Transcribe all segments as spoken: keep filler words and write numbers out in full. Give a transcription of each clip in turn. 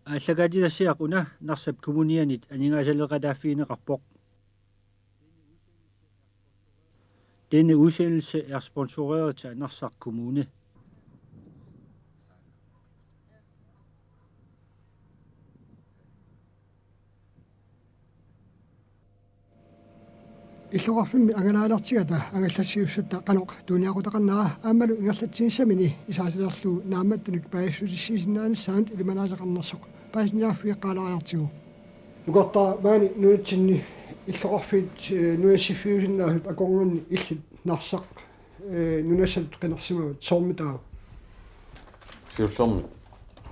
Aallakaatitassiaq una Narsap kommunianit aningaasaleeqataaffigineqarpoq. Denne udsendelse er sponsoreret af Narsaq Kommune. Illoqarfimmi angalaalertigata angallassiuussatta qanoq tuuniaqutaqarnera aammalu ingerlatsinissamini isaasilerlugu naammattunik paasissutissiisinnaanissaanut ilimanaateqarnersoq paasiniarfigeqqaalaariartigu. Nukartaa maani nunatsinni illoqarfiit, eh, nunassiffiusinnaasut akornanni illit Narsaq, eh, nunassatut qinersimavat, soormitaava? Siullermik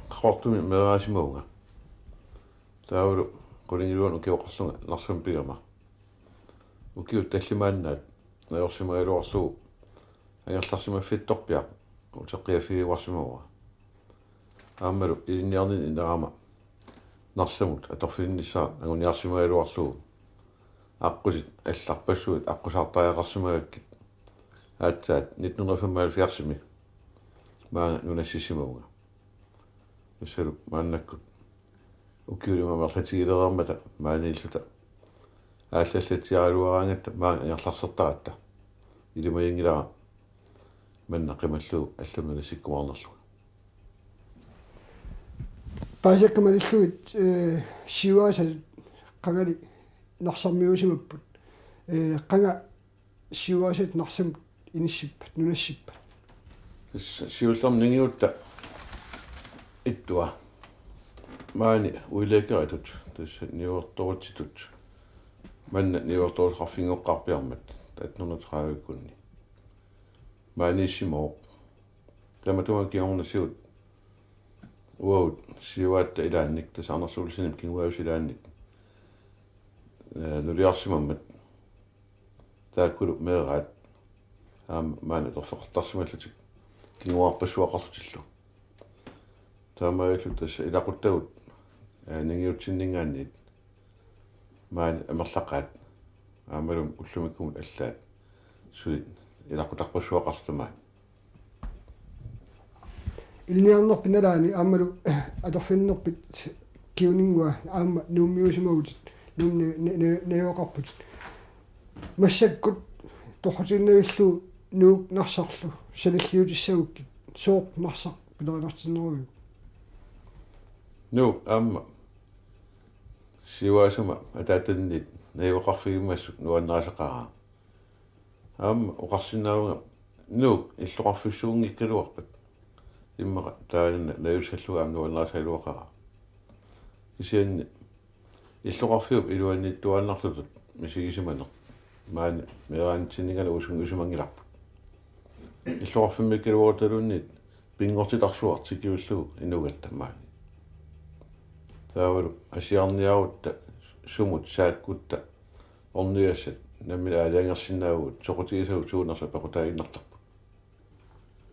Qaqortumi meeraasimavunga. Taavalu qulingiluanut ukioqarlunga Narsami pigama. Ukiut tallimaannaat najorsimagaluarlugu angerlarsimaffittorpiaq uteqqiaffigiuarsimavunga. Aammalu ilinniarninni inerama Narsamut atorfiginnissaq anguniarsimagaluarlugu aqqutit allarpassuit aqqusaartariaqarsimagakkit aatsaat nitten hundrede femoghalvfjerdsimi maanga nunassimavunga. Tassalu maannakkut ukiulik amerlatigileriarmata maaniilluta aallallatsiaraluaraangatta maanga angerlarsertaratta. Ilimaginngilara manna qimallugu allamut nunassikkumaarnerlunga. Paasisakka malillugit, eh, siuaasat qangali Narsarmiuusimapput. Eh, qanga siuaasat Narsamut inissippat, nunassippat? Tassa siullermik ningiutta ittua. Maani uileekeritut, tassa niuertorutsitut. Manna niuertoruteqarfinngoqqaarpiarmat, atten hundrede tredivekunni. Maaniissimavoq. Tamatuma kingorna siut uagut siuaatta ilaannik, tassa Anders Olsenip kinguaavisut ilaannik, eh, nuliarsimammat. Taakkulu meeraat aamma maani atorfeqartarsimallutik kinguaarpassuaqarlutillu. Taamaalillutik tassa ilaquttagut, eh, ningiutsinninngaanniit maani amerlaqaat aammalumi ullumikkumut allaat suli ilaquttarpassuaqarlutik maani. Ilinniarnerpit nalaani aammalu atorfinerpit Kivunninnguaq aamma Nuummiuusimavutit, Nuummi ne-, ne-, najugaqarputit. Massakkut torrutiinnavillugu Nuuk Narsarlu sanilliutissagukkit, sooq Narsaq pilerinartinneruiuk? Nuuk aamma siuaasama ataatannit najugaqarfigimmassuk nuannarisaqaraa. Aamma oqarsinnaavunga Nuuk illoqarfissuunngikkaluarpat. Immaqa taanna najussallugu aamma nuannarisagaluaqaraa. Kisianni illoqarfiup iluaniittuaannarlutut misigisimaneq maani meeraanitsinninngaanniit usunngisumanngillarput. Illoqarfimmiikkaluarutaluunniit pinngortitarsuaq tikivillugu inuugatta maani. Taavalu asiarniarutta, sumut saakkutta ornigassat nammineq aalajangersinnaavugut, soqutigisagut suunersut pequtaaginnartarput.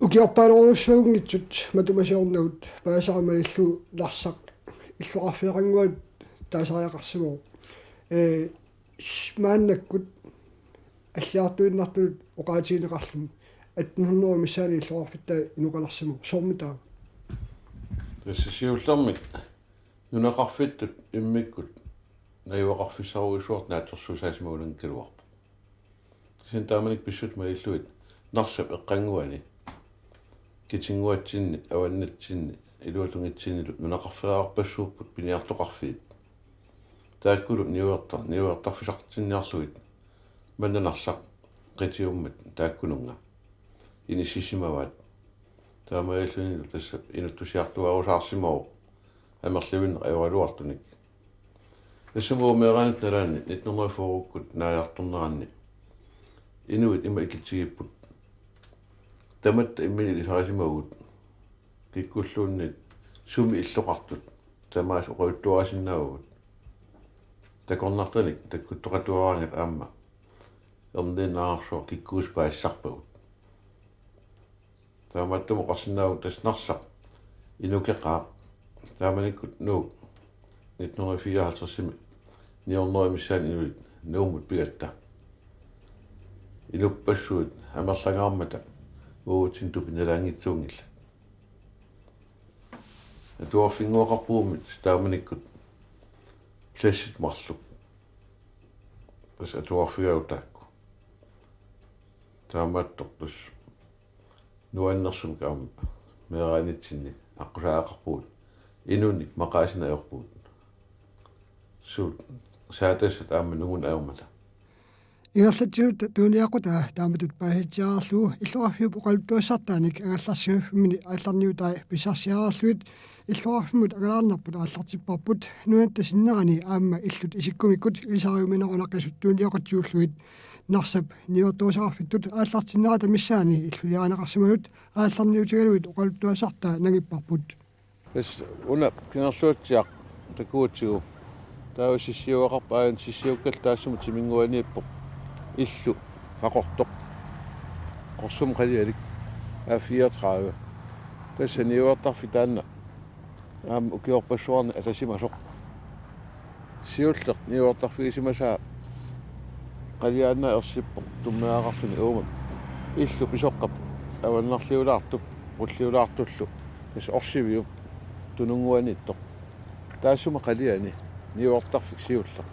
Ukiorpaalerujussuanngitsut matuma siornagut paasisara malillugu Narsaq illoqarfeqannguaq taasariaqarsimavoq. Ee, s-, maannakkut alliartuinnartunut oqaatigineqarluni atten hundrede missaani illoqarfittaaq inoqalersimavoq. Soormitaava? Tassa siullermik nunaqarfittut immikkut najugaqarfissarujussuartut naatsorsuusaasimagunanngikkaluarpoq. Kisianni taamanikkut pissutsit malillugit Narsap eqqannguani kitinnguatsinni, avannatsinni, iluatungitsinnilu nunaqarfeqarpassuupput piniartoqarfiit. Taakkulu niuerta-, niuertarfissaqartinniarlugit manna Narsaq qitiummat taakkununnga inissisimavaat. Taamaalillunilu tassa inuttusiartuaarusaarsimavoq amerlivinneq ajoraluartunik. Tassamu meeraanitta nalaani nitten hundrede fyrre-kkut naajartorneranni inuit ima ikitsigipput. Tamatta imminut ilisarisimavugut. Kikkulluunniit sumi illoqartut tamaasa oqaluttuarisinnaavagut. Takornartanik takkuttoqatuaraangat aamma erniinnarsuaq kikkuusut paasisarpagut. Taamaattumik oqarsinnaavoq tassa Narsaq inukeqaaq. Taamanikkut Nuuk nitten hundrede fireoghalvtredsimi ni hundrede missaani inuit Nuummut pigatta. Inuppassuit amerlangaarmata uagutsinnut tupinnalaanngitsuunngillat. Atuarfinnguaqarpugut taamanikkut klassit marluk. Tassa atuarfigalugu taakku. Taamaattoq tassa nuannersumik aamma meeraanitsinni aqqusaagaqarpugut. Inuunik maqaasineq ajorpugut. Suut saatassat aamma nungunneq ajormata. Ingerlatsisutta tuuniaqutaa taamatut paasitsiareerlugu illoqarfiup oqaluttuassartaanik angerlarsimaffimminni aallarniutai pissarsiareerlugit illoqarfimmut angalaarnerput aallartipparput nunatta sinnerani aamma illut isikkumikkut ilisariuminarunaqisoq tuuniaqutsiullugit. Narsap niuertoruseqarfittut aallartinnerata missaani illuliarineqarsimasut aallarniutigalugit oqaluttuassartaa nangipparput. Tassa una Kangerluatsiaq takugutsigu taava sissiugaqarpoq, aajuna sissiukkallu taassuma timinnguaniippoq illu Qaqortoq, Qorsumut qalialik, A fireogtredive. Tassa niuertarfik taanna aamma ukiorpassuarni atasimasoq. Siulleq niuertarfigisimasaa qaliaannaat ersippoq tummeqarluni uuma. Illu pisoqqap avannarliulaartup, qulliulaartullu, tassa orsiviup tununnguaniittoq. Taassuma qaliani niuertarfik siulleq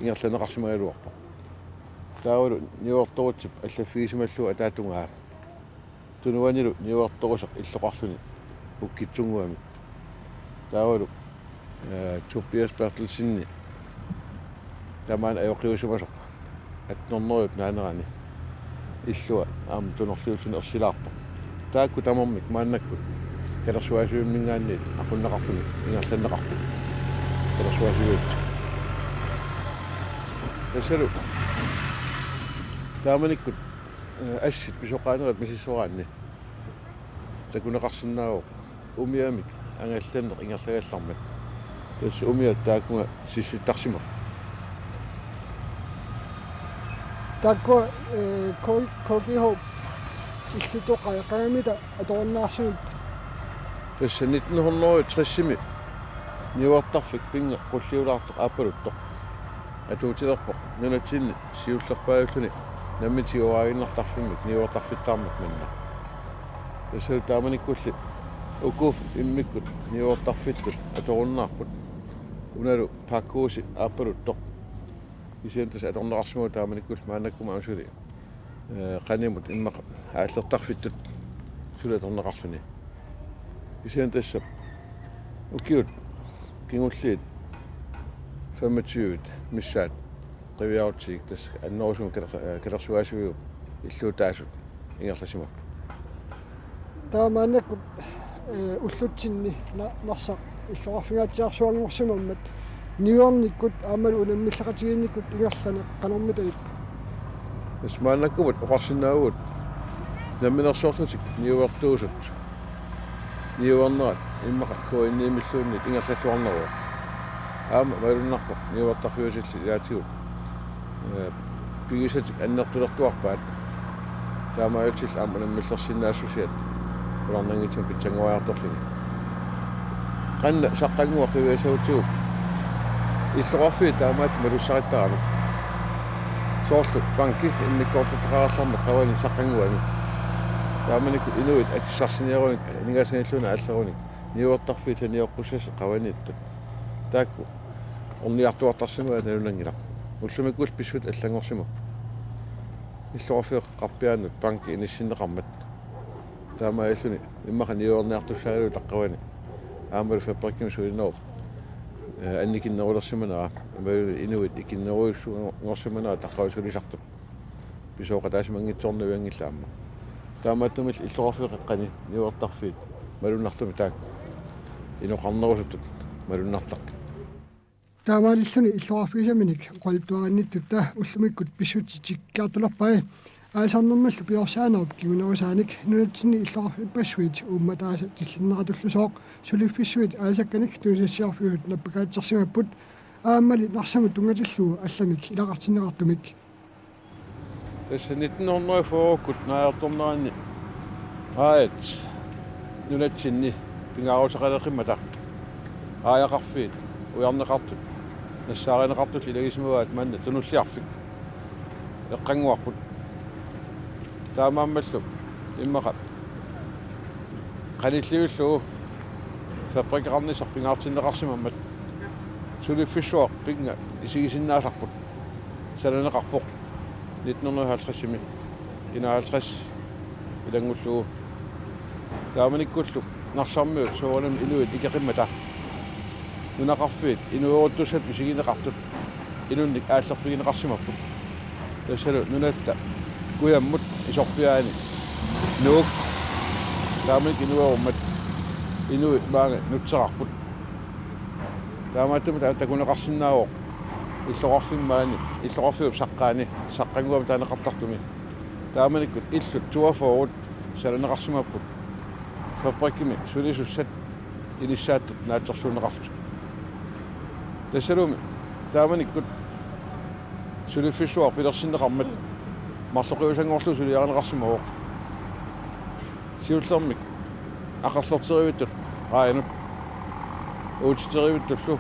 ingerlanneqarsimagaluarpoq. Taavalu niuertorutsip allaffigisimallugu ataatungaa. Tunuanilu niuertoruseq illoqarluni Ukkitsunnguami. Taavalu, eh, Tobias Berthelsenip tamaani ajoqiusimasoq attenhundredet naanerani illua aamma tunorliulluni ersilaarpoq. Taakku tamarmik maannakkut kalersuaasivimminngaanniit aqunneqarluni ingerlanneqarput. Kalersuaasiviup. Tassalu taamanikkut, eh, assit pisoqaanerit misissoraanni takuneqarsinnaavoq umiamik angallanneq ingerlagallarmat. Tassa umiat taakkunga sissittarsimapput. Taakku, eh, K-, K G H illutoqai qangamita atorunnaarsimapput? Tassa nitten hundrede og tres-imi niuertarfik pinnga qulliulaartoq aappaluttoq atuutilerpoq nunatsinni siullerpaajulluni nammineq tigoraaginnartarfimmik niuertarfittarmat manna. Tassalu taamanikkulli uku immikkut niuertarfittut atorunnaarput. Unalu pakkuusi aappaluttoq. Kisianni tassa atorneqarsimavoq taamanikkulli maannakkut aamma suli, eh, qanimut immaqa aallertarfittut suli atorneqarluni. Kisianni tassa ukiut kingulliit femogtyve missaat qiviarutsigik tassa annerusumik kaler-, eh, kalersuaasiviup illuutaasut ingerlasimapput. Taava maannakkut, eh, ullutsinni na-, Narsaq illoqarfingaatsiarsuanngorsimammat niuernikkut aammalu unammilleqatigiinnikkut ingerlaneq qanormita ippa? Tassa maannakkumut oqarsinnaavugut namminersorlutik niuertuusut niuernerat immaqa K N I-milluunniit ingerlalluarneruvoq. Aamma malunnarpoq niuertarfiutillu ilaatigut, eh, pigisatik annertulertuarpaat. Taamaallutillu aamma unammillersinnaassusiat qularnanngitsumik pitsanngoriartorluni. Qanna saqqannguaq qiviassagutsiguk illoqarfiit taamaattut malussarittarami. Soorlu banki immikkoortortaqarallarmat qavani saqqannguami. Taamanikkut inuit akissarsiniarunik aningaasaniilluunniit aallerunik niuertarfiit sanioqqussasoq qavaniittut. Taakku ornigartuartarsimagaat nalunanngilaq. Ullumikkullu pissutsit allanngorsimapput. Illoqarfiup qarpiaannut banki inissinneqarmat. Taamaalilluni immaqa niuerniartussaagaluit taqqavani. Aammalu fabrikkimi sulinerup, eh, annikinnerulersimanera. Imaluunniit inuit ikinnerujussuanngorsimanera taqqavani sulisartut. Pisooqataasimanngitsoornavianngillat aamma. Taamaattumillu illoqarfiup qeqqani niuertarfiit malunnartumik taakku inoqarnerusuttut malunnartarput. Taamaalilluni illoqarfigisaminik oqaluttuarinnittutta ullumikkut pissutsit tikikkiartulerpai. Aalisarnermillu piorsaanerup kingunerusaanik nunatsinni illoqarfippassuit uummataasa tillinneqatullusooq suliffissuit aalisakkanik tunisassiorfiusut nappakaatsersimapput, aammali Narsamut tunngatillugu allamik ilaqartinneqartumik. Tassa nitten hundrede og fyrre-kkut naajartorneranni aajat nunatsinni pingaaruteqaleqimmata aajaqarfiit ujarneqartut nassaarineqartullu ilagisimavaat manna Tunulliarfik eqqannguarput. Taamaammallu immaqa qanilliullugu Fabrikkeqarnissaq pingaartinneqarsimammat suliffissuaq pinnga isigisinnaasarput sananeqarpoq nitten hundrede og halvtredsimi, enoghalvtreds ilanngullugu. Taamanikkullu Narsarmiut soorunami inuit ikeqimmata nunaqarfiit inueruttussat misigineqartut inunnik aallerfigineqarsimapput. Tassalu nunatta kujammut isorpiaani Nuuk taamanikkut inuerummat inuit maanga nutseqarput. Taamaattumik taanna takuneqarsinnaavoq illoqarfimmi maani, illoqarfiup saqqaani, saqqannguami taaneqartartumi. Taamanikkut illut toogfyrre sananeqarsimapput fabrikkimi sulisussat inissaattut naatsorsuunneqartut. Tassalumi taamanikkut suliffissuaq pilersinneqarmat marloqiusanngorlugu suliarineqarsimavoq. Siullermik aqerlerterivittut raajannut uutiterivitsullu.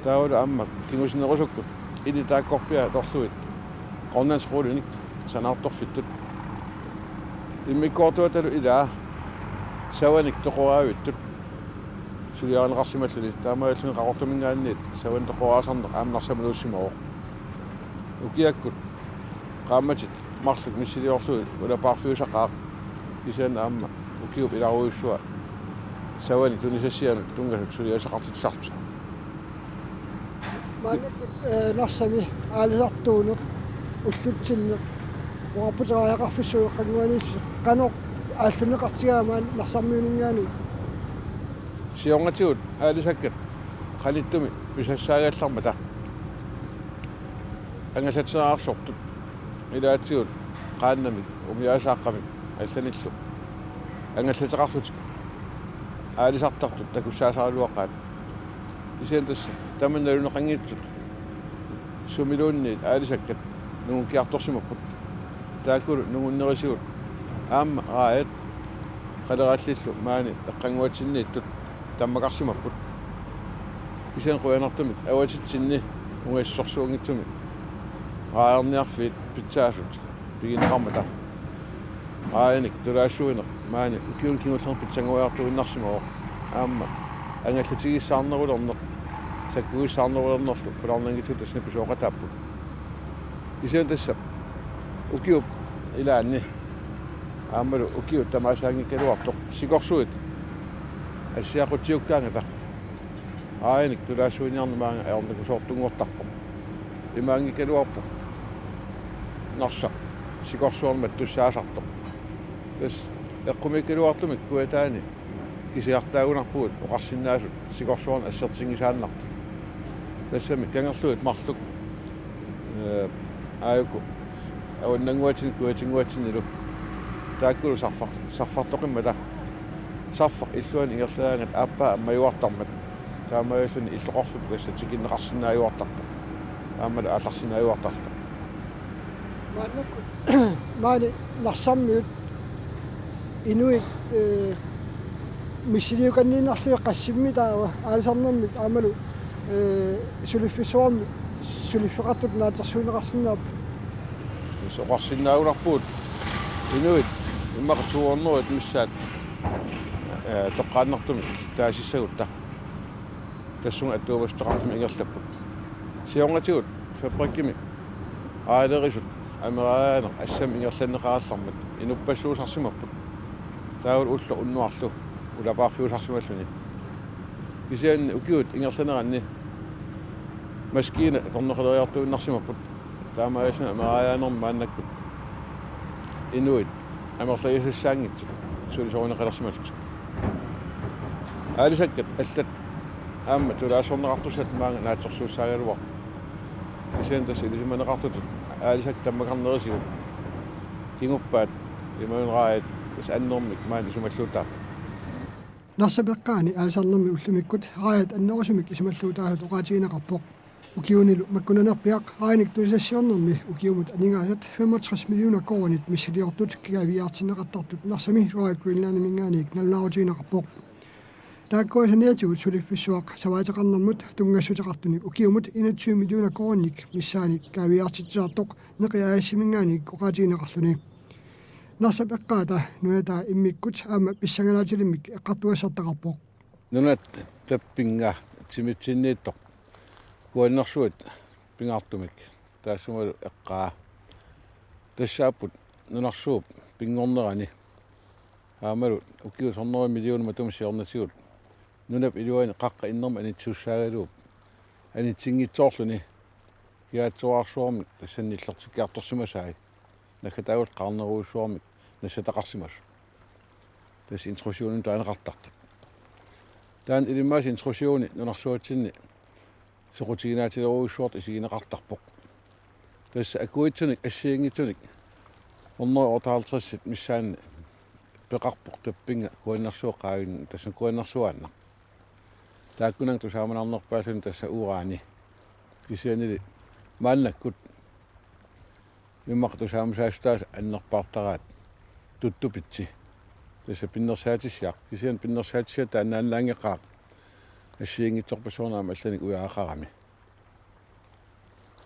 Taavalu aamma kingusinnerusukkut ilit taakkorpiaat atorlugit Grønlandsrullinik sanaartorfittut. Immikkoortuatalu ilaa savanik toqoraavittut suliarineqarsimalluni, taamaalilluni Qaqortuminngaanniit savanik toqoraasarneq aamma Narsamiluussimavoq. Ukiakkut qaammatit marluk missiliorlugit ulapaarfiusaqaaq, kisianni aamma ukiup ilarujussua savanik tunisassianut tunngasut suliassaqartitsisartut. Maannakkut, eh, Narsami aalisartuuneq ullutsinneq oqarputit raajaqarfissuit eqqannguaniissuseq, qanoq aallunneqartigaa maani Narsarmiuninngaanniit? Siornatigut aalisakkat qanittumi pisassaagallarmata angallateqarsortut ilaatigut qaannamik umiaasaaqqamik allanillu angallateqarlutik aalisartartut takussaasaraluaqaat. Kisianni tassa tamanna naluneqanngitsut sumiluunniit aalisakkat nungukkiartorsimapput. Taakkulu nungunnerisigut aamma raajat qalerallillu maani eqqannguatsinniittut tammakarsimapput. Kisianni qujanartumik avatitsinni ungasissorsuunngitsumi raajarniarfiit pitsaasut pigineqarmata raajanik tulaassuineq maani ukiuni kingullerni pitsannguaartuinnarsimavoq. Aamma angallatigissaarnerulerneq sakkugissaarnerulernerlu qularnanngitsut tassani pisooqataapput. Kisianni tassa ukiup ilaanni aammalu ukiut tamaasa anngikkaluartoq sikorsuit assiaqutsiukkaangata raajanik tulaassuiniarneq maanga ajornakusoortunngortarpoq. Imaanngikkaluarpoq Narsaq sikorsuarmik tussaasartoq. Tassa eqqumiikkaluartumik kujataani kisiartaagunarpugut oqarsinnaasut sikorsuarnik assertinngisaannartut. Tassami kangerlugit marluk, eh, aajuku avannannguatsinni kujatinnguatsinnilu. Taakkulu sarfaq-, sarfartoqimmata. Sarfaq illuanni ingerlagaangat aappaa ammajuartarmat. Taamaalilluni illoqarfipput tassa tikinneqarsinnaajuartarpoq. Aammalu aallarsinnaajuartarpoq. Maannakkut maani Narsarmiut inuit, eh, missiliukanniinnarlugit qassimmi taava aalisarnermik aammalu, eh, suliffissuarmi suliffeqartut naatsorsuunneqarsinnaapput? Tassa oqarsinnaagunarpugut inuit immaqa to hundrede missaat, eh, toqqaannartumik taasissagutta. Tassunga attuumassuteqartumik ingerlapput. Siornatigut fabrikkimi aalerisut ameraajaaneq assammik ingerlanneqarallarmat inuppassuusarsimapput. Taavalu ulloq unnuarlu ulapaarfiusarsimalluni. Kisianni ukiut ingerlaneranni maskiinat atorneqaleriartuinnarsimapput. Taamaalilluni ameraajaanermi maannakkut inuit amerlagisassaanngitsut sulisorineqalersimallutik. Aalisakkat allat aamma tulaassorneqartussat maanga naatsorsuussaagaluarput. Kisianni tassa ilisimaneqartutut aalisakkat tammakarnerisigut kinguppaat imaluunniit raajat tassa annermik maani isumalluutaapput. Narsap eqqaani aalisarnermi ullumikkut raajat annerusumik isumalluutaasut oqaatigineqarpoq. Ukiunilu makkunanerpiaq raajanik tunisassiornermi ukiumut aningaasat femogtres millioner koruunit missiliortut kaaviiaartinneqartartut Narsami Royal Greenlandiminngaanniit nalunaarutigineqarpoq. Taakkua saniatigut suliffissuaq savaateqarnermut tunngassuteqartunik ukiumut enogtyve millioner koruuninik missaani kaaviiaartitsisartoq Neqi A/S-iminngaanniit oqaatigineqarluni. Narsap eqqaata nunataa immikkut aamma pissanganatilimmik eqqartugassartaqarpoq. Nunat tappinnga timitsinniittoq kuannersuit pingaartumik taassumalu eqqaa. Tassaapput nunarsuup pinngornerani aammalu ukiut hundrede millioner matuma siornatigut nunap iluani qaqqap innermut anitsussaagaluup anitsinngitsoorluni kiaatsuarsuarmik tassani nillertikkiartorsimasai naggataagullu qaarnerujussuarmik nassataqarsimasut. Tassa intrusionimik taaneqartartut. Taanna ilimmaasa intrusioni nunarsuatsinni soqutiginaatilerujussuartut isigineqartarpoq. Tassa akuitsunik assigiinngitsunik hundrede otteoghalvtredsit missaanni peqarpoq tappinnga kuannersuup qaavin, tassa kuannersuaannaq. Taakkunannga tusaamanarnerpaalluni tassa urani. Kisiannili maannakkut immaqa tusaamasaasutaasa annerpaartaraat tuttupitsi. Tassa pinnersaatissiaq. Kisianni pinnersaatissiaq taannaannaanngikkaaq assigiinngitsorpassuarnik aamma allanik ujaraqarami.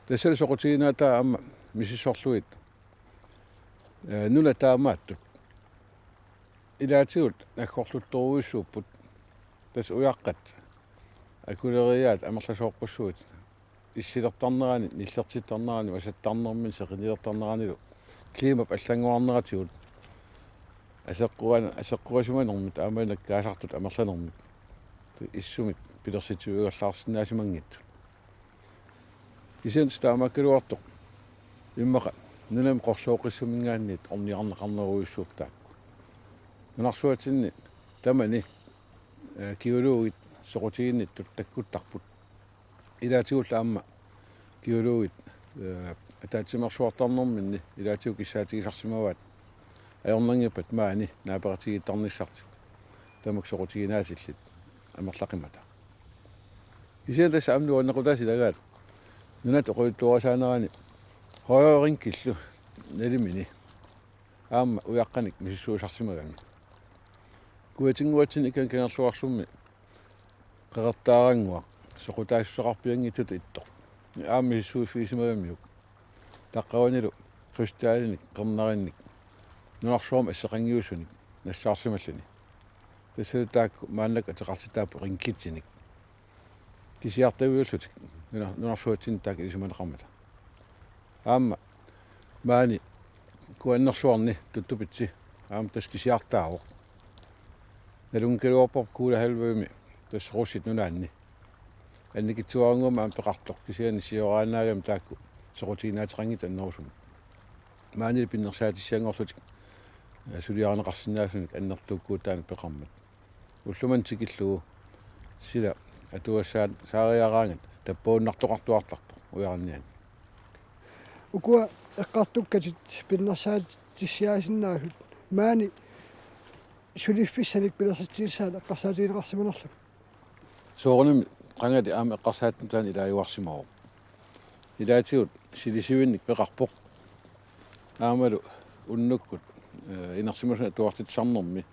Tassali soqutiginaataa aamma misissorlugit, ee, nunat taamaattut ilaatigut naggorluttorujussuupput. Tassa ujaqqat akuleriiaat amerlasoorpassuit issilertarnerani, nillertittarnerani, masattarnermini, seqinnilertarneranilu klimap allanngorarneratigut aseqquan-, aseqqorisimanermit aamma nakkaasartut amerlanermit issumik pilersitsiviugallaarsinnaasimanngitsut. Kisianni taamaakkaluartoq immaqa nunami qorsooqqissuminngaanniit ornigarneqarnerujussuupput taakku. Nunarsuatsinni tamani, ee, geologit soqutiginnittut takkuttarput. Ilaatigullu aamma geologit, ee, ataatsimeersuartarnerminni ilaatigut kissaatigisarsimavaat ajornanngippat maani naapeqatigiittarnissartik. Tamakku soqutiginaatsillit amerlaqimata. Kisianni tassa aamma nuannequtaasa ilagaat nunat oqaluttuarisaanerani højre rinkillu nalimini aamma ujaqqanik misissuisarsimagami. Kujatinnguatsinni Ikan Kangerluarsummi qeqertaarannguaq soqutaassuseqarpianngitsutut ittoq aamma misissuiffigisimagamiuk. Taqqavanilu krystallinik, qernarinnik, nunarsuarmi asseqanngiussunik nassaarsimalluni. Tassalu taakku maannakkut ateqartitaapput rinkitsinik. Kisiartaviullutik nuna-, nunarsuatsinni taakku ilisimaneqarmata. Aamma maani kuannersuarni tuttupitsi aamma tassa kisiartaavoq. Nalunngikkaluarparput Kolahalvømi tassa Russit nunaanni. Annikitsuarannguamik aamma peqartoq kisianni sioraannaagami taakku soqutiginaateqanngitsut annerusumik. Maanili pinnersaatissianngorlutik, ee, suliarineqarsinnaasunik annertuukkuutaannik peqarmat. Ullumimut tikillugu sila atugassaat saariaraangat tappavunnartoqartuartarpoq ujaranniani. Ukua eqqartukkatit pinnersaatissiaasinnaasut maani suliffissanik pilersitsinissaat eqqarsaatigineqarsimanerlugu. Soorunami qangali aamma eqqarsaatitut taanna ilaajuarsimavoq. Ilaatigut silisivinnik peqarpoq. Aammalu unnukkut, ee, inersimasumik atuartitsisarnermi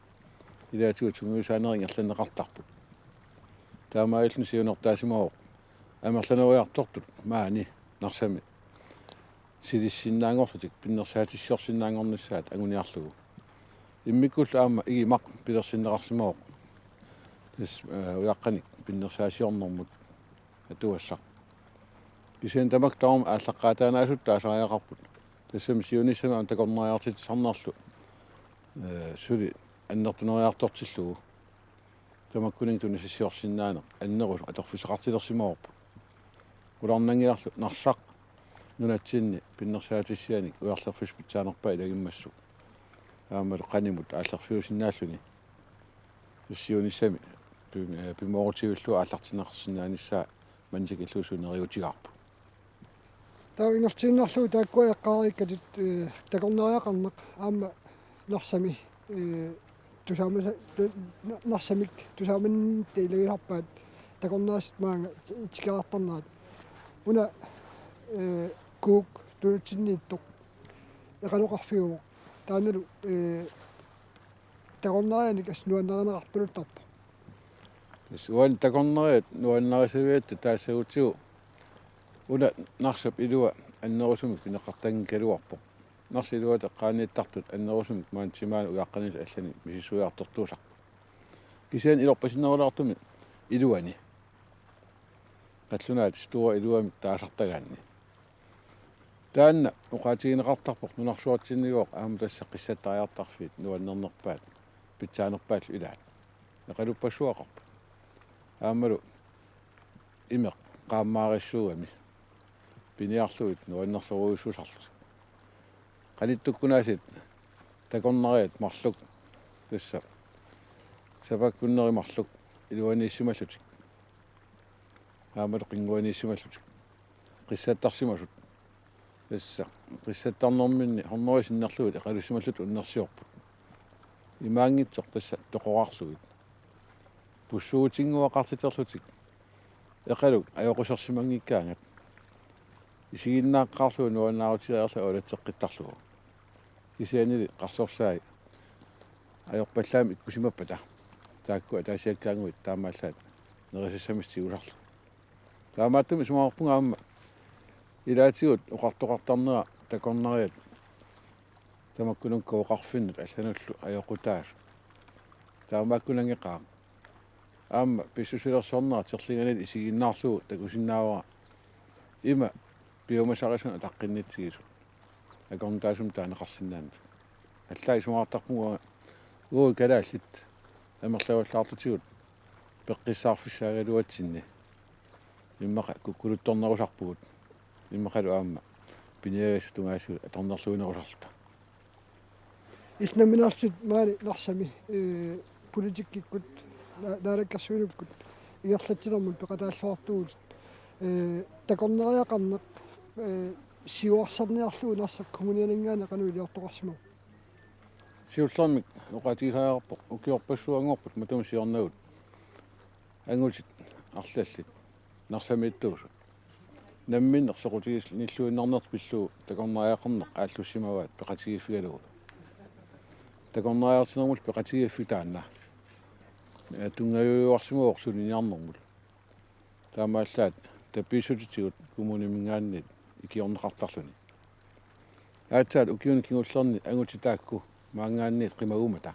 ilaatigut sungiusaanerit ingerlanneqartarput. Taamaalilluni siunertaasimavoq amerlaneriartortut maani Narsami silissinnaanngorlutik pinnersaatissiorsinnaanngornissaat anguniarlugu. Immikkullu aamma igimaq pilersinneqarsimavoq. Tassa, ee, ujaqqanik pinnersaasiornermut atugassaq. Kisianni tamakku tamarmik aallaqqaataanaasut taasariaqarput. Tassami siunissami aamma takornariartitsisarnerlu, ee, suli annertuneriartortillugu. Tamakkuninnga tunisassiorsinnaaneq annerusumik atorfissaqartilersimavarput. Qularnanngilarlu Narsaq nunatsinni pinnersaatissianik ujarlerfissaq pitsaanerpaaq ilagimmassuk. Aammalu qanimut aallerfiusinnaalluni. Siunissami pim-, ee, pimoorutivillugu aallartinneqarsinnaanissaa manna tikillugu suli neriuutigaarput. Taava ingerlatiinnarlugu taakkua eqqaareerikkatit, ee, takornariaqarneq aamma Narsami, ee, tusaamasa-, tu-, na-, Narsamik tusaamannitta ilagisarpaat takornariassat maanga ti-, tikeraartarnerat. Una, ee, kuuk tunutsinniittoq eqaloqarfiuvoq. Taannalu, ee, takornarianik assut nuannarineqarpaluttarpoq. Tassa uani takornariat nuannarisaviatta taassagutsigu una Narsap ilua annerusumik pineqartanngikkaluarpoq. Narsap iluata eqqaaniittartut annerusumik maani timaani ujaqqanillu allanik misissuiartortuusarput. Kisianni ilorpasinnerulaartumik iluani. Qallunaat stua iluamik taasartagaanni. Taanna oqaatigineqartarpoq nunarsuatsinniigooq aamma tassa qissattariartarfiit nuannernerpaat pitsaanerpaallu ilaat. Eqaluppassuaqarput. Aammalu imeq qaammaarissuugami piniarlugit nuannersorujussuusarlutik. Qanittukkunaasiit takornariat marluk tassa sapakkunneri marluk iluaniissimallutik. Aammalu qinnguaniissimallutik. Qissattarsimasut. Tassa qissattarnerminni hundrede sinnerlugit eqalussimallutik unnersiorput. Imaanngitsoq tassa toqorarlugit. Pussuutinnguaqartiterlutik. Eqaluk ajoqusersimanngikkaangat. Isiginnaaqqaarlugu nuannaarutigereerlugu alatseqqittarlugu. Kisiannili qarsorsai ajorpallaamik ikkusimappata. Taakku ataasiakkaannguit taamaallaat nerisassamik tigusarlugu. Taamaattumik isumaqarpunga aamma ilaatigut oqartoqartarnera takornariat tamakkununnga oqarfinnut allanullu ajoqutaasut. Taamaakkunanngeqaaq. Aamma pissusilersornera terlinganit isiginnaarlugu takusinnaavara ima piumasarisunut ataqqinnitsigisut. Akornutaasumik taaneqarsinnaanngillat. Allaat isumaqartarpunga uagut kalaallit amerlavallaartutigut peqqissaarfissaagaluatsinni. Immaqa kukkuluttornerusarpugut. Immaqalu aamma piniagassat tungaasigut atornerluinerusarluta. Illit nammineerlutit maani Narsami, ee, politikkikkut, na-, naalakkersuinukkut ingerlatsinermut peqataalluartugut, ee, takornariaqarneq, ee, siuarsarniarlugu Narsap kommunianinngaanniit qanoq iliortoqarsimava? Siullermik oqaatigisariaqarpoq ukiorpassuanngorput matuma siornagut angutit arlallit Narsamiittuusut. Namminneq soqutigisallu nilluinnarnertik pillugu takornariaqarneq aallussimavaat peqatigiiffigalugu. Takornariartinermut peqatigiiffik taanna. Ee, tunngaviuarsimavoq suliniarnermut. Taamaallaat tapiissutitigut kommuniminngaanniit ikiorneqartarluni. Aatsaat ukiuni kingullerni angutit taakku maanngaanniit qimagummata.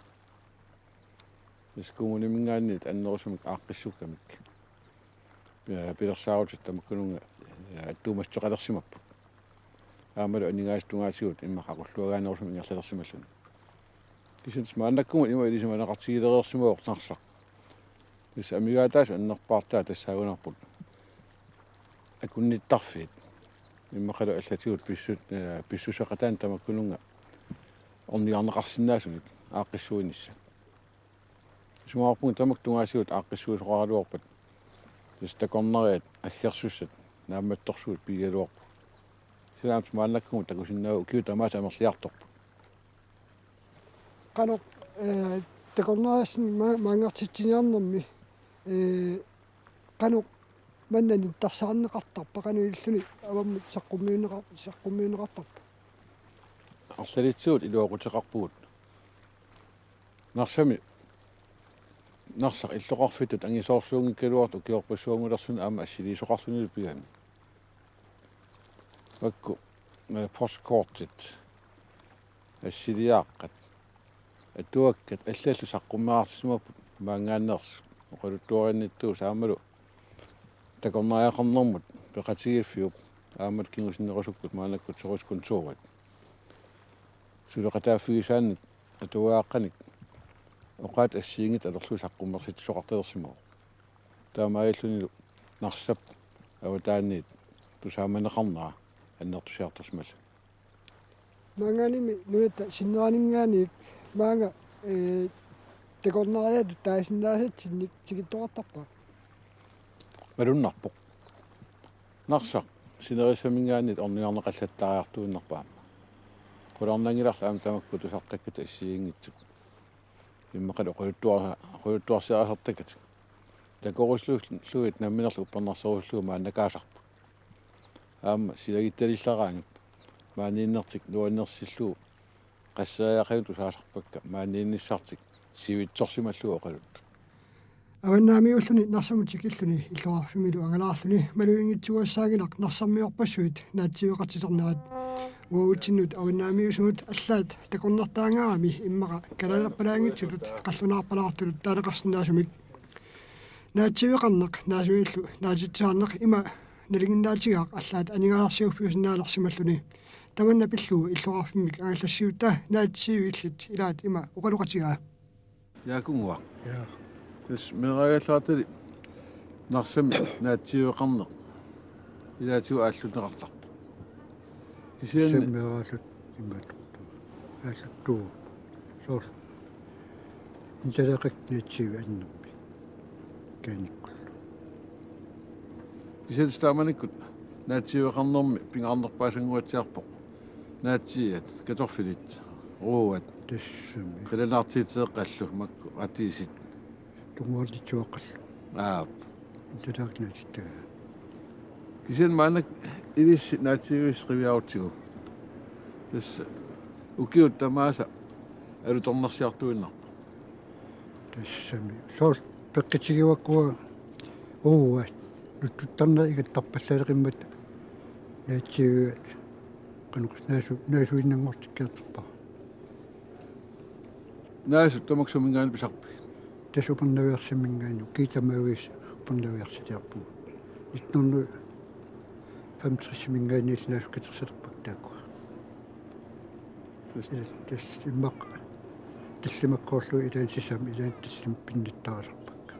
Tassa kommuniminngaanniit annerusumik aaqqissukkamik. Pi-, pilersaarutit tamakkununnga, ee, attuumassuteqalersimapput. Aammalu aningaasat tungaatigut immaqa aqulluagaanerusumik ingerlalersimalluni. Kisianni maannakkumut ima ilisimaneqartigilereersimavoq Narsaq. Tassa amigaataasut annerpaartaat tassaagunarput akunnittarfiit. Immaqalu allatigut pissut-, ee, pissuseqataani tamakkununnga ornigarneqarsinnaasunik aaqqissuinissaq. Isumaqarpunga tamakku tungaasigut aaqqissuisoqaraluarpat. Tassa takornariat aggersussat naammattorsuit pigigaluarput. Kisianni aamma maannakkumut takusinnaavat ukiut tamaasa amerliartorput. Qanoq, ee, takornariassanik ma-, maanngartitsiniarnermi, ee, qanoq manna nittarsarneqartarpa, qanoq ililluni avammut saqqummiunneqa-, saqqummiunneqartarpa? Arlalitsigut iluaquteqarpugut. Narsami, Narsaq illoqarfittut angisoorsuunngikkaluartoq ukiorpassuanngulersuni aamma assiliisoqarlunilu pigami. Makku, ee, postkortit, assiliaaqqat, atuakkat allallu saqqummeqartissimapput maanngaanneersut, oqaluttuarinnittuusut aammalu takornariaqarnermut peqatigiiffiup aammalu kingusinnerusukkut maannakkut servicekontorit. Suleqataaffigisaannik atuagaaqqanik oqaatsit assigiinngitsut atorlugit saqqummersitsisoqartalersimavoq. Taamaalillunilu Narsap avataaniit tusaamaneqarnera annertusiartorsimalluni. Maanngaanniimmi nunatta sinneraninngaanniit maanga, ee, takornariatut taasinnaasatsinnik tikittoqartarpa? Malunnarpoq. Narsaq sinerissaminngaanniit ornigarneqallattaariartuinnarpoq aamma. Qularnanngilarli aamma tamakku tusartakkatit assigiinngitsut. Immaqalu oqaluttuar-, oqaluttuarsiarisartakkatit. Takorusullugit namminerlu uppernarserusullugu maannakaasarput. Aamma silagittalillaraangat maaniinnertik nuannersillugu qasseriaqagut tusaasarpakka maaniinnissartik sivitsorsimallugu oqaluttut. Avannaamiuulluni Narsamut tikilluni illoqarfimmilu angalaarluni maluginngitsuugassaanngilaq Narsarmiorpassuit naatsiiveqartiternerat. Uatsinnut avannaamiusugut allaat takornartaangaarami immaqa kalaalerpalaanngitsutut qallunaarpalaartutut taaneqarsinnaasumik. Naatsiiveqarneq naasuillu naatitsisarneq ima nalinginnaatigaaq allaat aningaasarsiorfiusinnaalersimalluni. Tamanna pillugu illoqarfimmik angallassiutta naatsiivillit ilaat ima oqaloqatigaa. Jaakunnguaq. Ja. Tassa meeraagallaartali Narsami naatsiiveqarneq ilaatigut aallunneqartarpoq. Kisianni meeraallutik imaattoq aalluttuuvoq. Soorlu intaleqak naatsiivi annermi kaanikkullu. Kisianni taamanikkut naatsiiveqarnermi pingaarnerpaasannguatsiarpoq naatsiiat, kartoffelit, ruuat. Tassami. Qilanaartiitseeqqallu makku radiisit. Tunguartitsuaqqallu. Aap. Intaleqak naatittagaa. Kisianni maannakkut ilissi naatsiivissi qiviarutsigu. Tassa ukiut tamaasa alutornarsiartuinnarpoq. Tassami. Soorlu peqqutigivakkua uagut nuttuttarneq igattarpallaaleqimmata naatsiiviat qanoq naasu-, naasuinnanngortikkiartorpara. Naasut tamakku suminngaanniit pisarpigit? Tassa Upernaviarsaminngaanniit, ukiut tamaviisa Upernaviarsaliarpugut. Nitten hundrede femogtresiminngaanniit naasut katersalerpakka taakkua. Tassa. Ila tassa immaqa tallimakkoorlugit ilaanni sisamat ilaanni tallimat pinnittaralerpakka.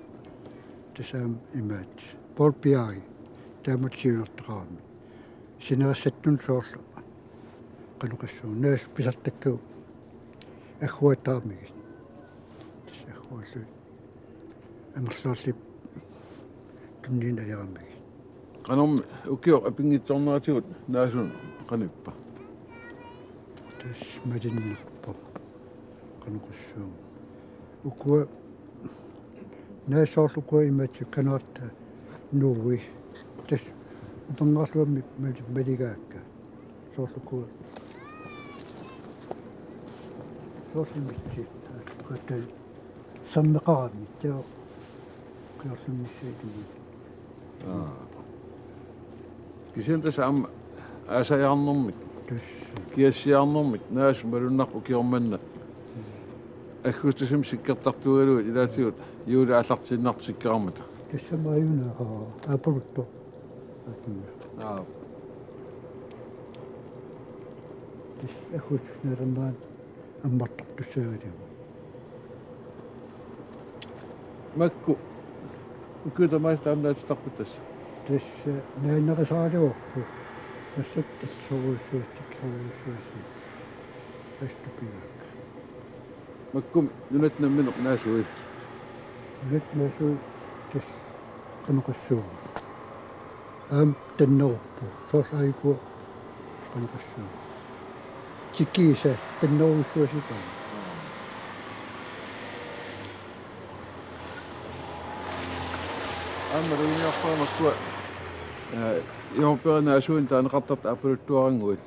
Tassa aamma imaat. Paul Bjerre, taamatut siunertaqarami. Sinerissatsinni soorlu qanoq oqassuunga, naasut pisartakkavut agguataramigit. Tassa agguallugit amerlanerlu tunniunneq ajaramigit. Qanormi ukioq apinngitsoorneratigut naasunut qanoq ippa? Tassa malinnaavoq. Qanoq oqassuunga. Ukua, naasut soorlu ukua imaattoq Canada nuui. Tassa upernaarluarmi mali-, maligaakka. Soorlu ukua. Soorlu imaattoq. Qatan sermeqarami. Taava qiorlunnissaat. Aa. Kisianni tassa aamma aasajaarnermik, tassa kiassiaarnermik, naasut malunnarpoq ukioq manna. Aggustusimi sikkertartuugalugit ilaatigut juulip aallartiinnartoq sikkerarmata. Tassa maajuna, aa, aappaluttut. Aappaluttut. Aa. Tassa aggustusip naalermaani ammartartussaagaluarpoq. Makku ukiut tamaasa taama naatitarpit tassa? Tassa naannerisaraluarpoq. Tassa tallisorujussuassi, tallisorujussuassi. Astupigaak. Makkumi nunatta nammineq naasui? Nunatta naasui tassa qanoq oqassuunga. Aamma tanneruppoq. Soorlu aajuku qanoq oqassuunga. Tikiisa tannerujussuasipaa. Aamma maluginiarpara makkua, eh, Europeernaasuin taaneqartartut aappaluttuarannguit.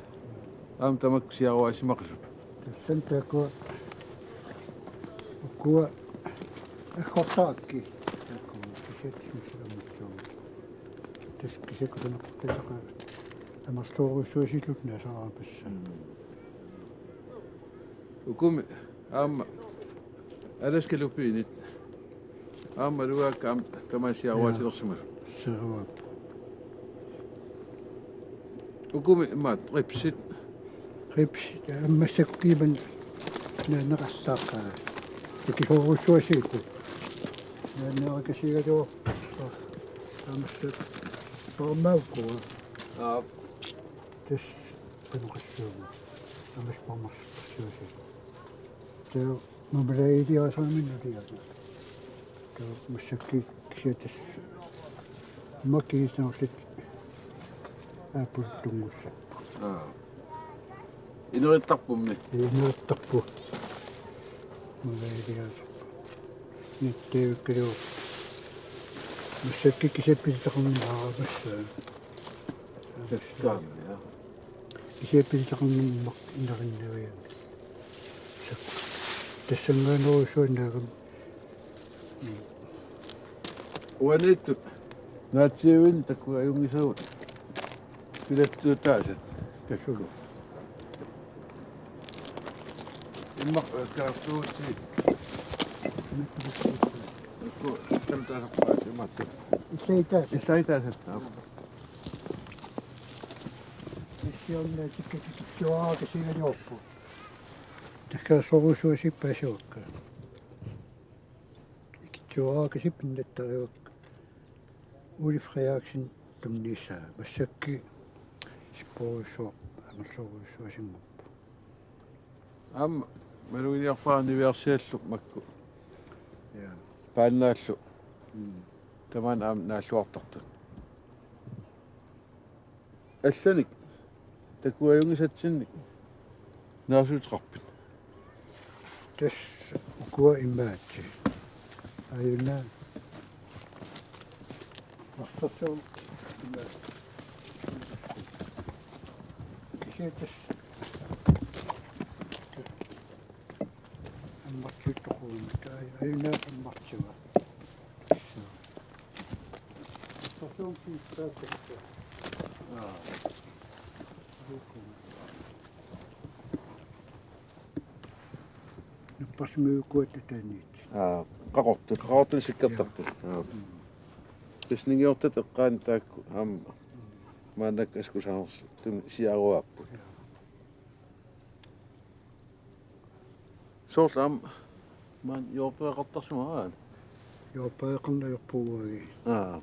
Aamma tamakku siaruaasimaqisut. Tassani taakkua ukua aggortarakkit. Taakkua kisiat silammutsuugut. Tassa kisiat kusanarput taakkua amerlasoorujussuasillutik naasaraapassaat. Ukumi aamma Alaska Lupinit. Aamma malugaakka aamma tamaasa siaruaatilersimasut. Siaruaap. Ukumi imaat ribsit. Ribsit, aamma massakkut kiimmat naanneqassaaqqaa. Takisoorujussuasigut. Naanneqasigaluarput. Aamma massakkut parmaukkua. Aa. Tassa qanoq oqassuunga. Aamma parmassuasigut. Taava marmeladeeriaasaaminut uliaana. Taava massakkut kisiat tassa. Makkiisnaullit aappaluttunngussappat. Aa. Inerittarpummi? Inerittarput. Marmeladeeriaasappat. Nittaavikkaluarput. Massakkut kisiat pisitaqarnera aamma massakkut. Takkaammi, ja. Kisiat pisitaqarnermut inerinnavianngilaq. Tassanngaannerujussuannaagami. Uaniittut naatsiivinik takugaanngisagut pilattuutaasat. Takku. Immaqa kaartuuti. Ku kaltaasarpaat imaattoq. Illaitaasat. Illaitaasat. Aap. Siorna tikkatikitsuarakasigaluarpoq. Takkasorujussuasippaasiuakka. Ikitsuarakasipinnattariuakka. Ole Frederiksen tunniussaa. Massakkut sipporujussuaq amerlorujussuasinngorpoq. Aamma maluginiarpara niviarsiallu makku. Ja. Paannaallu. Mm. Tamaani aamma naalluartartut. Allanik takuajunngisatsinnik naasuuteqarpit? Tassa ukua imaattoq. Aajuna. Narsarsuarmi imaattoq. Kisianni tassa ammartiuttoqarmat. Aaj-, aajuna ammartiuvoq. Tassa. Narsarsuarmi piissaattakka. Aa. Napparsimavikuat ataaniit. Aa, qaqortut, qaqortut sikkertartut. Ja. Aa. Mm. Pisningiortat eqqaani taakku aamma maannakkut askusaarnersuuttumi siaruaapput. Ja. Soorlu aamma maani jordbæreqartarsimavaa? Jordbæreqarneq ajorpugut. Aa.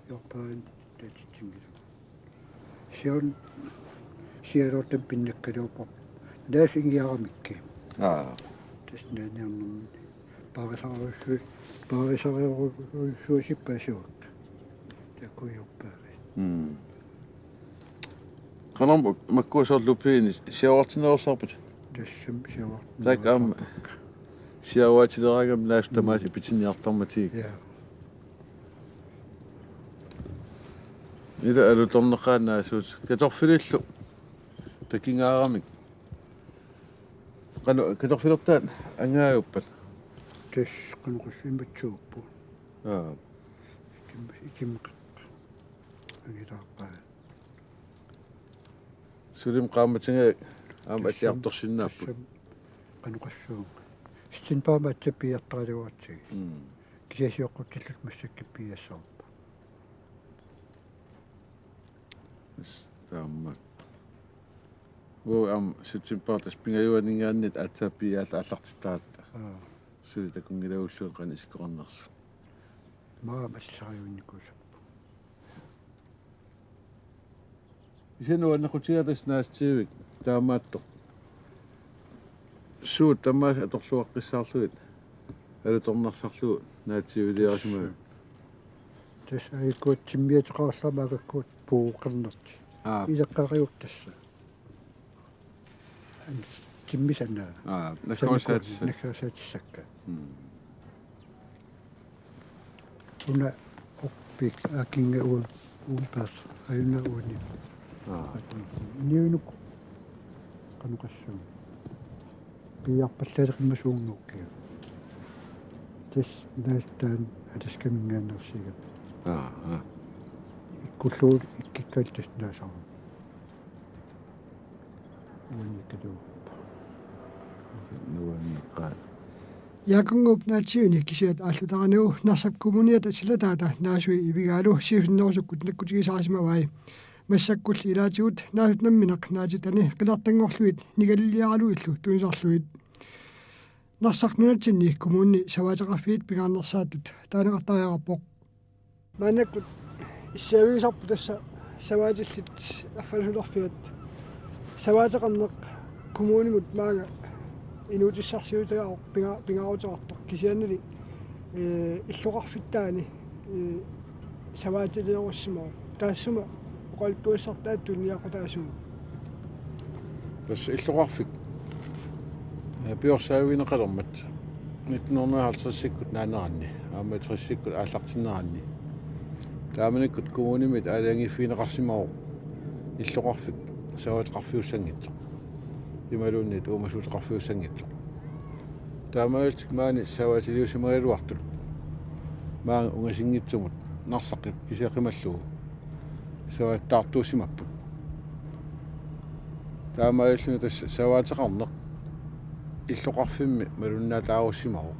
Jordbæreqarneq tatsitsinngilaq. Siorna sialuartumik pinnakkaluarparput. Naasut ingiaramikkit. Aa. Tassa naaniarnermi. Paarisarujussu-, paarisarujussuasippaasiuakka. Takujuppaarit. Mm. Qanormi makkua soorlu piini siaruartinnerussaarput? Tassami siaruartinnerussaarput. Taakku aamma siaruaatileraangami naasut tamaasa ipitinniartarmatigik. Ja. Ila alutorneqaaq naasuut. Kartoffelillu takingaaramik. Qanoq kartoffelertaat angaaguppat? Tassa qanoq qassimmatsuuppu. Aa. Ikim-, ikimmeqeq. Angilaaqqaa. Sulim qaammatinga aamma alliartorsinnaapput. Tassam qanoq qassuunga. Sitsin paama atsappiartaraluaratsigit. Mm. Kisianni sioqqutsilluta massakkut piiassavarput. Taama. Uu aamma septembarip pingajuaninngaanniit aatsaat piiaat aallartittaratta. Aa. Suli takunngilagulluunniit qanoq isikkoqarnersut. Maama allisariuinnikuusarput. Isanua naqutiga tassa naasitiivik taamaattoq. Suut tamaasa atorluaqqissaarlugit alutornarsarlugu naatiiviliarisimavit? Tassa aikuat timmiateqarlama akakkuat puuqarnerti. Aa. Ileqqariuttassa. Timmisana. Aa, nakkarusaatissat. Nakkarusaatissakka. Mm. Una orpik akinga uu-, uupaas. Ajuna uuni. Aa. Niunuk. Qanoq qassuunga. Piiarpallaaleqimmasuunngukkiga. Tassa naastaan ataskaminngaanneersiga. Aa, aa. Ikkullugu ikkikkalu tassa naasarami. Uaniikkaluarpoq. Nuanneqaaq. Jaakunnguup naatsiiuni kisiat aallutaranigu Narsap Kommuniata silataata naasui ivigaalu siusinnerusukkut nakkutigisarisimavai. Massakkulli ilaatigut naasut nammineq naatitani qinertanngorlugit nigaliliaralugillu tunisarlugit. Narsaq nunatsinni kommunini savaateqarfiit pingaarnersaatut taaneqartariaqarpoq. Maannakkut issiavigisarput tassa savaatillit arfalasulerfiat savaateqarneq kommunimut maanga inuutissarsiutigaaruq pinga-, pingaaruteqartoq kisiannili, ee, illoqarfittaani, ee, savaatiliorussimavoq. Taassuma oqaluttuassartaat tuniniaqutaasugut. Tassa illoqarfik, ee, piorsaavigineqalermat nitten hundrede og halvtredsikkut naaneranni, aamma tressikkut aallartinneranni. Taamanikkut kommunimit aalajangiiffigineqarsimavoq illoqarfik savaateqarfiussanngitsoq. Imaluunniit uumasuuteqarfiussanngitsoq. Taamaalillutik maani savaatiliusimagaluartut maanga ungasinngitsumut Narsaq kisiat qimallugu savaateqartuussimapput. Taamaalilluni tassa savaateqarneq illoqarfimmi malunnaataarussimavoq.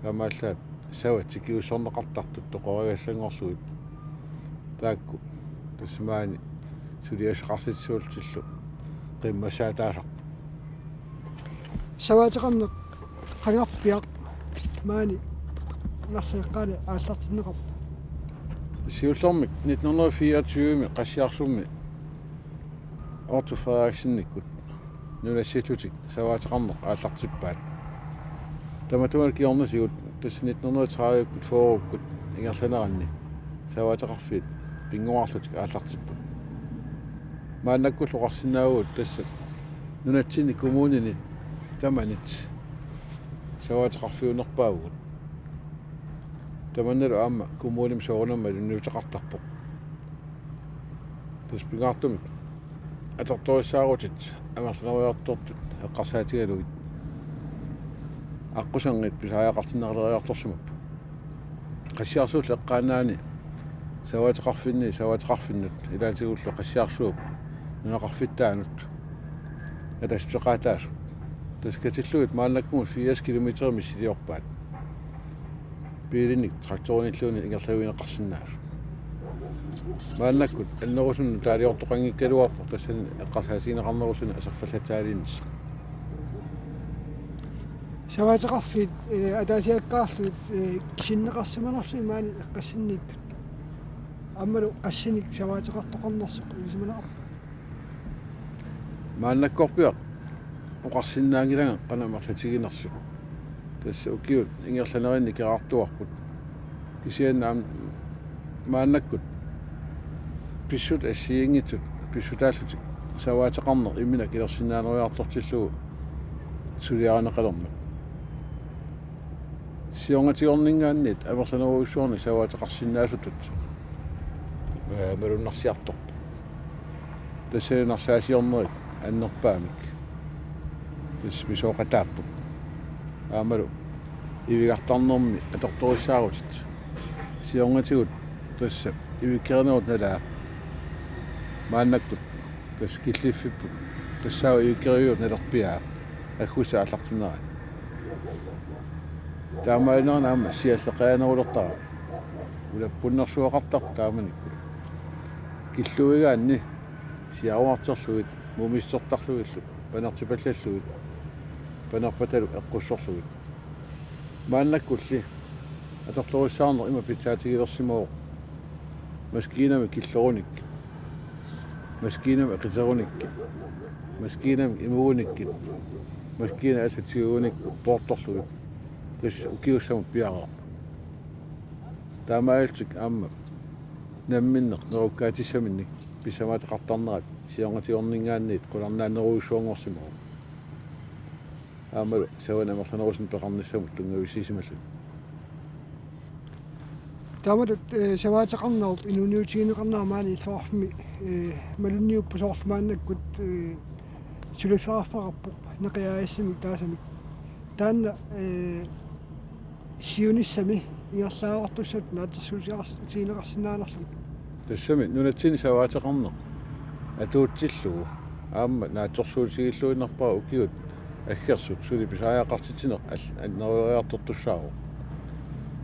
Taamaallaat savat tikiussorneqartartut toqorigallanngorlugit. Taakku tassa maani suliassaqartitsisuullutillu qimmassaataasarput. Savaateqarneq qangarpiaq maani Narsap eqqaani aallartinneqarpoq? Siullermik nitten hundrede fireogtyve Qassiarsummi Otto Frederiksennikkut nunassillutik savaateqarneq aallartippaat. Tamatuma kingornatigut tassa nitten hundrede tredivekkut fyrrekkut ingerlaneranni savaateqarfiit pinnguarlutik aallartipput. Maannakkullu oqarsinnaavugut tassa nunatsinni kommuninit tamanit savaateqarfiunerpaavugut. Tamannalu aamma kommunimi soorunami malunniuteqartarpoq. Tassa pingaartumik atortorissaarutit amerlanerujoortortut eqqarsaatigalugit aqqusanngit pisariaqartinneruleriartorsimapput. Qassiarsuullu eqqaannaani savaateqarfinni savaateqarfinnut ilaatigullu Qassiarsuup nunaqarfittaanut atassuteqaataasut. Tassa katillugit maannakkumut firs kilometer missiliorpaat. Biilinik traktorinilluunniit ingerlavigineqarsinnaasut. Maannakkut annerusunik nutaaliortoqanngikkaluarpoq tassani eqqarsaatigineqarnerulluni aserfallatsaaliinnissaq. Savaateqarfiit, eh, ataasiakkaarlugit, eh, kisinneqarsimanersut maani eqqassinniittut. Aammalu qassinik savaateqartoqarnersoq ilisimaneqarpa? Maannakkorpiaq oqarsinnaanngilanga qanoq amerlatiginersut. Tassa ukiut ingerlanerinni ikerartuarput. Kisianni aamma maannakkut pissutsit assigiinngitsut pissutaallutik savaateqarneq imminut akilersinnaanerujoortortillugu suliarineqalermat. Siornatigoorninngaanniit amerlanerujussuarnik savaateqarsinnaasutut, eh, malunnarsiartorpoq. Tassani narsaasiornerit annerpaamik tassa pisooqataapput. Aammalu ivigartarnermi atortorissaarutit. Siornatigut tassa ivikkerinerut nalaa. Maannakkut tassa killiffipput. Tassaavoq ivikkeriviup nalerpiaa aggusti aallartinnerani. Taamaalilluni aamma sialleqqianerulertarami. Ulappunnersuaqartarpoq taamanikkut. Killuigaanni siaruarterlugit, mumistertarlugillu, panertipallallugit, panerpatalu eqqussorlugit. Maannakkulli atortorissaarneq ima pitsaatigilersimavoq maskiinamik killerunik, maskiinamik eqiterunikkit, maskiinamik imugunikkit, maskiinat allat tigugunikkit poortorlugit. Tassa ukiussamut piareerpoq. Taamaalillutik aamma namminneq nerukkaatissaminnik pissamaateqartarnerat siornatigoorninngaanniit qularnaannerujussuanngorsimavoq. Aammalu savat amerlanerusunik peqarnissamut tunngavissiisimalluni. Taamatut, eh, savaateqarnerup inuuniutigineqarnera maani illoqarfimmi, eh, malunniuppoq, soorlu maannakkut, eh, suliffeqarfeqarpoq Neqi A/S-imik taasamik. Taanna, eh, siunissami ingerlaarusussat naatsorsuutigineqars-, tigineqarsinnaanerluni. Tassami nunatsinni savaateqarneq atuutsillugu aamma naatsorsuutigilluinnarpara ukiut aggersut suli pisariaqartitsineq al-, anneruleriartortussaavoq.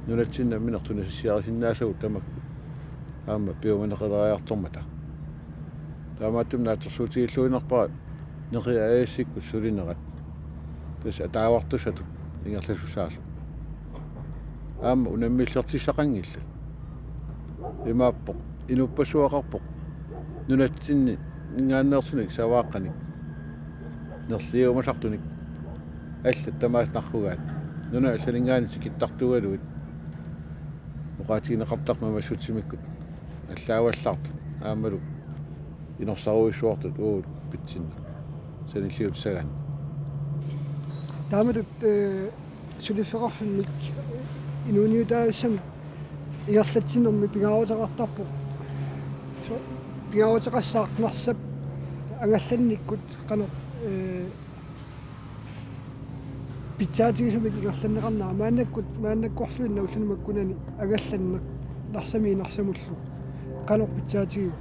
Nunatsinni nammineq tunisassiarisinnaasagut tamakku aamma piumaneqaleriartormata. Taamaattumik naatsorsuutigilluinnarpara Neqi A/S-ikkut sulinerat tassa ataavartussatut ingerlasussaasoq. Aamma unammillertissaqanngillat. Imaappoq, inuppassuaqarpoq nunatsinninngaanneersunik savaaqqanik nerliumasartunik. Allat tamaasa narrugaat. Nunat allaninngaanniit tikittartuugaluit. Oqaatigineqartarmat massakkut allaavallartut aammalu inorsarujussuartut uagut pitsinnut sanilliutissagaanni. Taamatut, eh, suliffeqarfimmik inuuniutaanissamik ingerlatsinermi pingaaruteqartarpoq. So-, pingaaruteqassaaq Narsap angallannikkut qanoq, eh, pitsaatigisumik ingerlanneqarnera maannakkut, maannakkorluinnaq ulluni makkunani angallanneq Narsami Narsamullu. Qanoq pitsaatigiva?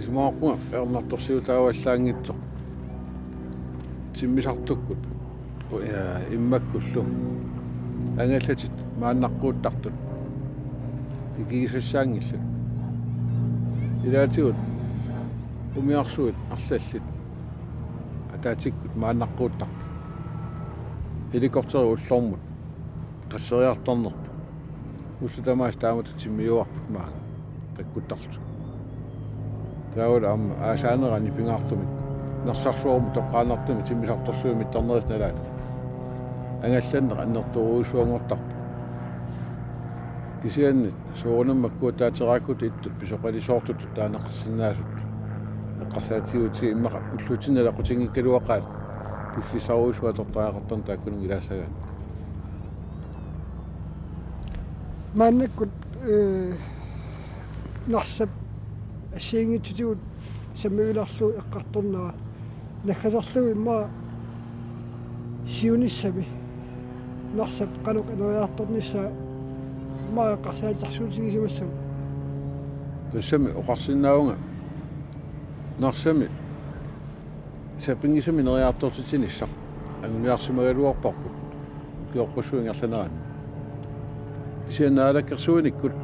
Isumaqarpunga ajornartorsiutaavallaanngitsoq. Timmisartukkut, ja, immakkullu angallatit maannaqquuttartut ikigisassaanngillat. Ilaatigut umiarsuit arlallit ataatsikkut maannaqquuttarput. Helikopteri ullormut qasseriartornerput. Ullut tamaasa taamatut timmiuarput maanga takkuttarlutik. Taavalu aamma aasaanerani pingaartumik Narsarsuarmut toqqaannartumik timmisartorsuit mittarnerisa nalaat angallanneq annertoorujussuanngortarpoq. Kisianni soorunami makkua ataatseraakkuuttut ittut pisoqalisoortutut taaneqarsinnaasut eqqarsaatigiutsigu immaqa ullutsinnut naleqqutinngikkaluaqaat piffissarujussuaq atortariaqartarneq taakkununnga ilaassagaanni. Maannakkut, eh, Narsap assigiinngitsutigut sammivilerlugu eqqartornera naggaserlugu immaqa siunissami Narsap qanoq ineriartornissaa immaqa eqqarsaatissarsiutigisimassavat. Tassami oqarsinnaavunga Narsami sapinngisamik ineriartortitsinissaq anguniarsimagaluarparput ukiorpassuit ingerlaneranni. Kisianni naalakkersuinikkut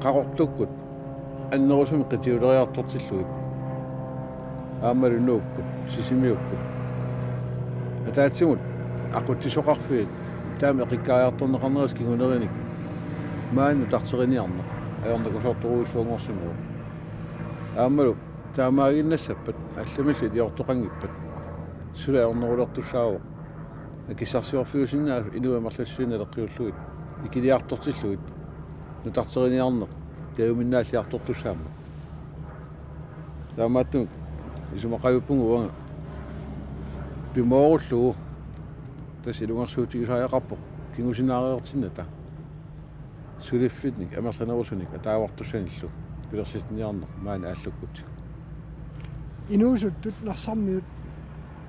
Qaqortukkut annerusumik qitiuleriartortillugit aammalu Nuukkut, Sisimiukkut ataatsimut aqutsisoqarfiit taama eqikkaariartorneqarnerisa kingunerinik maani nutarteriniarneq ajornakusoortorujussuanngorsimavoq. Aammalu taamaaginnassappat allamillu iliortoqanngippat suli ajornerulertussaavoq. Akissarsiorfiusinnaasut inuit amerlassusinnut naleqqiullugit ikiliartortillugit nutarteriniarneq tajuminnaalliartortussaammat. Taamaattumik isumaqavippunga uanga pimoorullugu tassa ilungersuutigisariaqarpoq kingusinaariartinnata suliffinnik amerlanerusunik ataavartussanillu pilersitsiniarneq maani aallukkutsigu. Inuusuttut Narsarmiut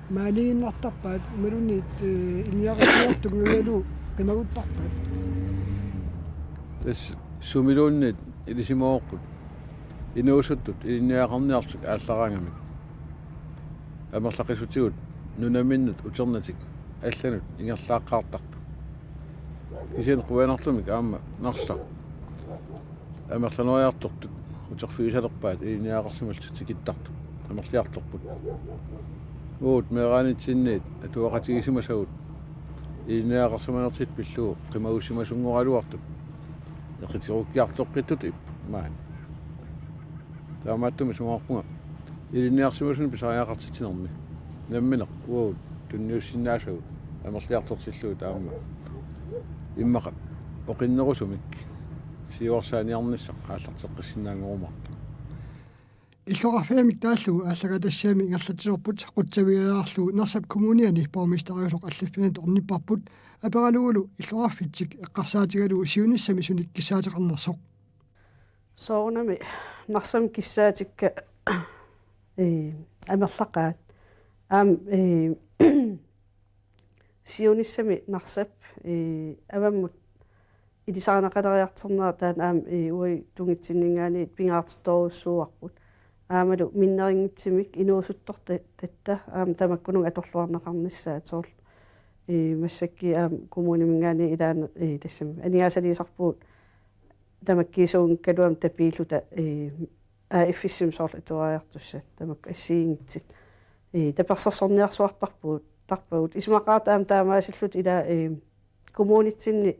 maaniiginnartarpaat imaluunniit, eh, ilinniartitsiniartunngagalu qimaguttarpaat. Tassa sumiluunniit ilisimavoq inuusuttut ilinniagaqarniarlutik aallaraangamik. Amerlaqisutigut nunaminnut uternatik allanut ingerlaaqqaartarput. Kisianni qujanartumik aamma Narsaq amerlaneriartortut uterfigisalerpaat ilinniagaqarsimallutik tikittartut amerliartorput. Uagut meeraanitsinniit atugaqatigisimasagut ilinniagaqarsimanertik pillugu qimagussimasunngoragaluartut eqiterukkiartoqqittutut ipput maani. Taamaattumik isumaqarpunga ilinniarsimasunik pisariaqartitsinermi nammineq uagut tunniussinnaasagut amerliartortillugit aamma immaqa oqinnerusumik siuarsaaniarnissaq aallarteqqissinnaanngorumaartoq. Illoqarfiamik taallugu aallakaatitassiami ingerlatsisorput qutsavigiiaarlugu Narsap kommuniani borgmesteriusoq allaffianut ornipparput aperalugulu illoqarfitsik eqqarsaatigalugu siunissami sunik kissaateqarnersoq. Soorunami Narsami kissaatikka, ee, amerlaqaat. Aamma, ee, siunissami Narsap, ee, avammut ilisarineqaleriartornera taanna aamma, ee, uagut tungitsinninngaanniit pingaartittorujussuuarput. Aammalu minnerunngitsumik inuusuttortatta aamma tamakkununnga atorluarneqarnissaat soorlu, ee, massakkut aamma kommuniminngaanniit ilaanni, ee, tassami aningaasaliisarpugut tamakkiisuunngikkaluamik tapiilluta, ee, A F S-imi soorlu atuariartussat tamakku assigiinngitsut. Ee, tapersersorniarsuartarpugut, tarpagut. Isumaqartut aamma taamaasilluta ila, ee, kommunitsinni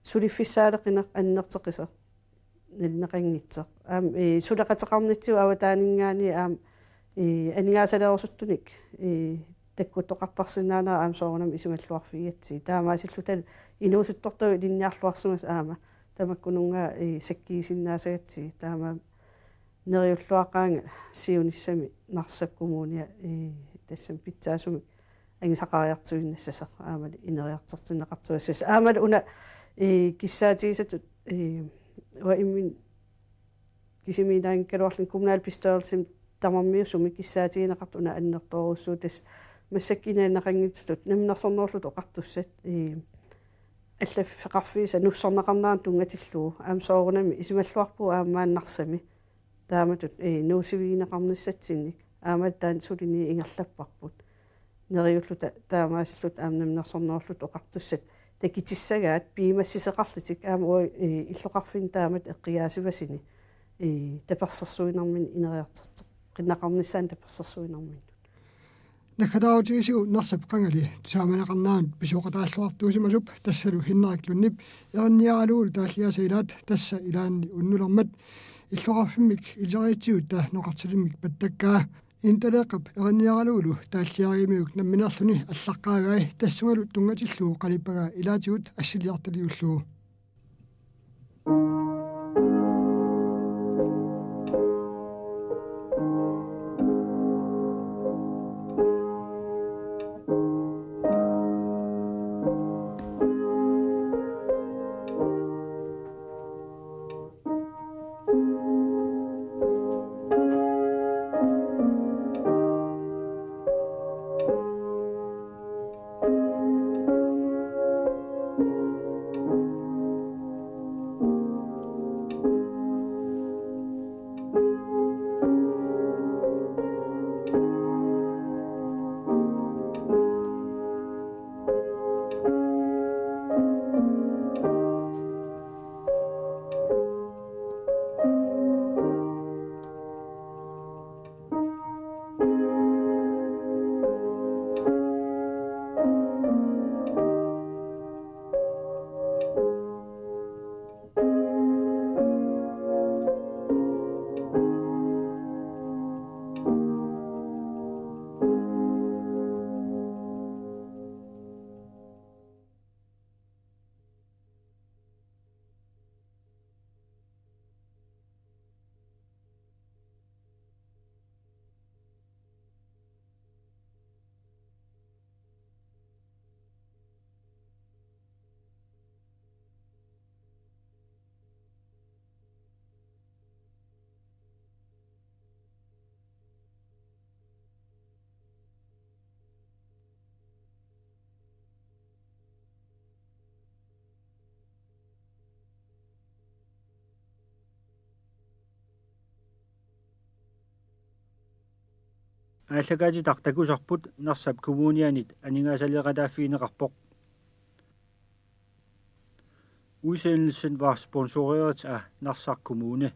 suliffissaaleqineq annertoqisoq nalineqanngitsoq. Aamma, ee, suleqateqarnitsigut avataaninngaanniit aamma, ee, aningaasaleerusuttunik, ee, takkuttoqartarsinnaanera aamma soorunami isumalluarfigigatsigit. Taamaasilluta inuusuttortavut ilinniarluarsimasut aamma tamakkununnga, ee, sakkuussinnaasagatsigit. Taamaammat neriulluaqaanga siunissami Narsap kommunia, ee, tassami pitsaasumik angisaqariartuinnassasoq aammalu ineriartortinneqartuassasoq. Aammalu una, ee, kissaatigisatut, ee, uanga imminut kisimiinnaanngikkaluarlunga kommunalbestyrelsimi tamarmiusumi kissaatigineqartut una annertoorujussuuvoq, tassa massakkut ineqanngitsutut Namminersornerullutik Oqartussat, ee, allaffeqarfiisa nussorneqarnerannut tunngatillugu. Aamma soorunami isumalluarpugut aamma Narsami taamatut, ee, nuusivigineqarnissatsinnik. Aamma taanna suliniut ingerlapparput. Neriulluta taamaasilluta aamma namminersornerulluta oqartussat takutissagaat piumassisoqarlutik aamma uagut, ee, illoqarfinni taamatut eqqugaasivasini, ee, tapersersuinermini ineriartortoqqinnaqarnissaanut tapersersuinerminnut. Naggataarutigisagut Narsap qangali tusaamaneqarnerannut pisooqataalluartuusimasup tassalu Henrik Lundip erinniaralugulu taalliaasa ilaat tassa ilaanni unnulermat illoqarfimmik ileriitsigutta noqartilimmik pattakkaa. Intaleeqqap erinniaralugulu taalliarigamiuk nammineerluni allaqqaagai tassungalu tunngatillugu qalippagaa ilaatigut assiliartaliullugu. Aallakaatitaq takusarput Narsap kommunianit aningaasaleeqataaffigineqarpoq. Udsendelsen var sponsoreret af Narsaq Kommune.